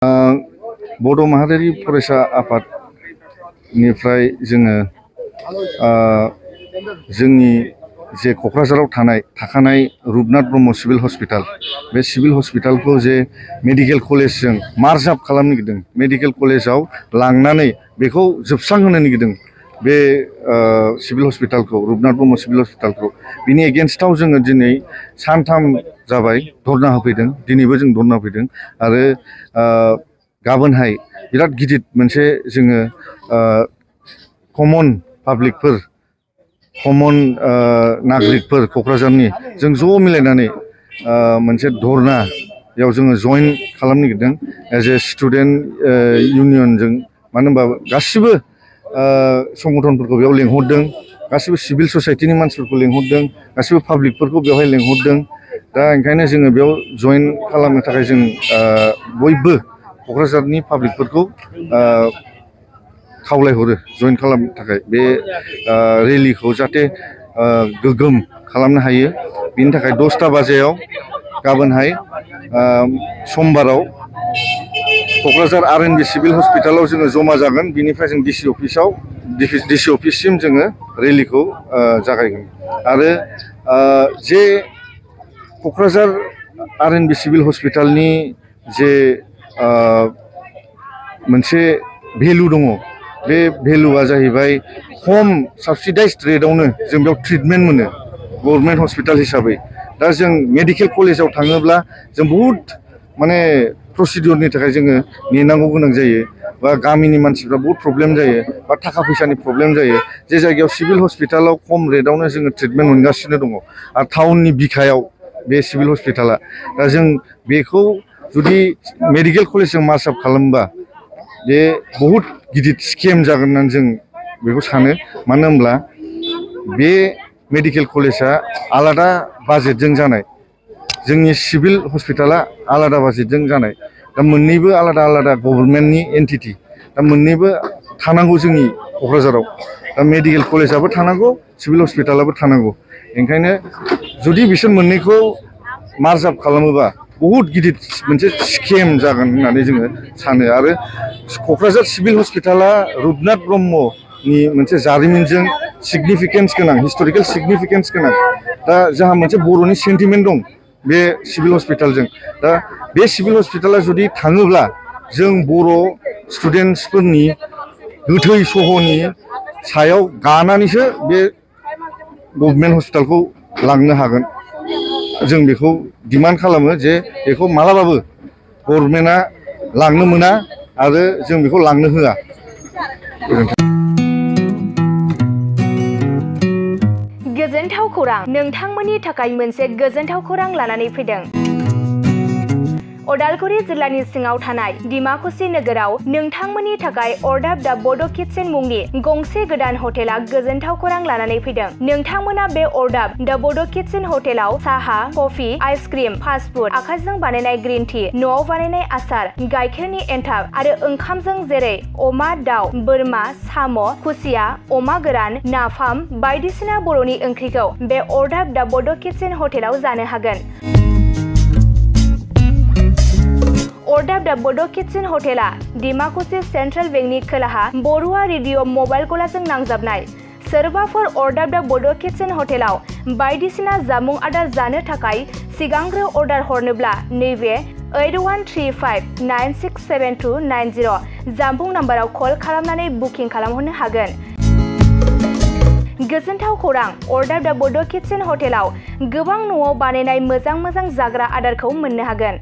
बड' माहारियारि फरायसा आफादनिफ्राय जोंनि जे क'क्राझाराव थाखानाय रुपनाथ ब्रह्म सिभिल हस्पिटाल, बे सिभिल हस्पिटालखौ जे मेडिकेल कलेजजों मार्ज आप खालामनो नागिरदों, मेडिकेल कलेजाव लांनानै बेखौ जोबस्रांहोनो नागिरदों बे सिभिल हस्पिटालखौ, रुपनाथ ब्रह्म सिभिल हस्पिटालखौ। बिनि एगेन्स्टआव जोङो दिनै सानथाम जाबाय धरना होफैदों, दिनैबो जों धरना होफैदों आरो गाबोनहाय बिराद गिदिर मोनसे जोङो कमन पाब्लिकफोर, कमन नागरिकफोर क'क्राझारनि जों ज' मिलायनानै मोनसे धरनायाव जोङो जइन खालामनो नागिरदों एज ए स्टुडेन्ट इउनियनजों। मानो होनबा गासिबो संगठनफोरखौ बेयाव लेंहरदों, गासिबो सिभिल ससाइटिनि मानसिफोरखौ लेंहरदों, गासिबो पाब्लिकफोरखौ बेवहाय लेंहरदों। दा ओंखायनो जोङो बेयाव जइन खालामनो थाखाय जों बयबो क'क्राझारनि पाब्लिकफोरखौ खावलायहरो जइन खालामनो थाखाय, बे रेलिखौ जाहाथे गोगोम खालामनो हायो। बिनि थाखाय 10टा बाजियाव गाबोनहाय समबाराव क'क्राझार आर.एन.बि सिभिल हस्पिटालाव जोङो जमा जागोन। बिनिफ्राय जों डिसि अफिससिम जोङो रेलिखौ जागायगोन। आरो जे क'क्राझार आर.एन.बि सिभिल हस्पिटालनि जे मोनसे भेलु दङ, बे भेलुआ जाहैबाय खम साबसिडाइज्ड रेटआवनो जों बेयाव ट्रिटमेन्ट मोनो गभर्नमेन्ट हस्पिटाल हिसाबै। दा जों मेडिकेल कलेजाव थाङोब्ला जों बहुद माने प्रसिडिउरनि थाखाय जोङो नेनांगौ गोनां जायो, बा गामिनि मानसिफ्रा बहुद प्रब्लेम जायो, बा थाखा फैसानि प्रब्लेम जायो। जे जायगायाव सिभिल हस्पिटालाव खम रेटआवनो जोङो ट्रिटमेन्ट मोनगासिनो दङ आरो टाउननि बिखायाव बे सिभिल हस्पिटाला। दा जों बेखौ जुदि मेडिकेल कलेजजों मार्ज आप खालामोबा बे बहुद गिदिर स्केम जागोन होननानै जों बेखौ सानो। मानो होनब्ला बे मेडिकेल कलेजआ आलादा बाजेटजों जानाय, जोंनि सिभिल हस्पिटाला आलादा बाजेटजों जानाय। दा मोननैबो आलादा आलादा गभर्नमेन्टनि एन्टिटि, दा मोननैबो थानांगौ जोंनि क'क्राझाराव। दा मेडिकेल कलेजाबो थानांगौ, सिभिल हस्पिटालाबो थानांगौ। ओंखायनो जुदि बिसोर मोननैखौ मार्ज आप खालामोबा बहुद गिदिर मोनसे स्केम जागोन होननानै जोङो सानो। आरो क'क्राझार सिभिल हस्पिटाला रुपनाथ ब्रह्मनि मोनसे जारिमिनजों सिगनिफिकेन्स गोनां, हिस्ट'रिकेल सिगनिफिकेन्स गोनां। दा जोंहा मोनसे बर'नि सेन्टिमेन्ट दं बे सिभिल हस्पिटालजों। दा बे सिभिल हस्पिटाला जुदि थाङोब्ला जों बर' स्टुडेन्टसफोरनि गोथै सहनि सायाव गानानैसो बे गभर्नमेन्ट हस्पिटालखौ लांनो हागोन। जों बेखौ डिमान्ड खालामो जे बेखौ मालाबाबो गभर्नमेन्टआ लांनो मोना आरो जों बेखौ लांनो होआ। गोजोनथाव खौरां, नोंथांमोननि थाखाय मोनसे गोजोनथाव खौरां लानानै फैदों। उदालगुरि जिल्लानि सिङाव थानाय डिमाकुसि नोगोराव नोंथांमोननि थाखाय अरदाब दा बड' किटचेन मुंनि गंसे गोदान हटेला गोजोनथाव खौरां लानानै फैदों। नोंथांमोना बे अरदाब दा बड' किटचेन हटेलाव साहा, कफि, आइसक्रिम, फास्टफुड, आखाइजों बानायनाय ग्रिन टि, न'आव बानायनाय आसार, गाइखेरनि एन्थाब आरो ओंखामजों जेरै अमा, दाउ, बोरमा, साम', खुसिया, अमा गोरान, नाफाम बायदिसिना बर'नि ओंख्रिखौ बे अरदाब दा बड' किटचेन हटेलाव जानो हागोन। अरदाब दा बड' किटचेन हटेला डिमाकुसि सेन्ट्रेल बेंकनि खोलाहा बरुवा रेडिअ मबाइल गलाजों नांजाबनाय। सोरबाफोर अरदाब दा बड' किटचेन हटेलाव बायदिसिना जामुं आदार जानो थाखाय सिगांग्रो अर्डार हरनोब्ला नैबे 8135967290 जामबुं नाम्बाराव कल खालामनानै बुकिं खालामहरनो हागोन। गोजोनथाव खौरां, अरदाब दा बड' किटचेन हटेलाव गोबां न'आव बानायनाय मोजां जाग्रा आदारखौ मोननो हागोन।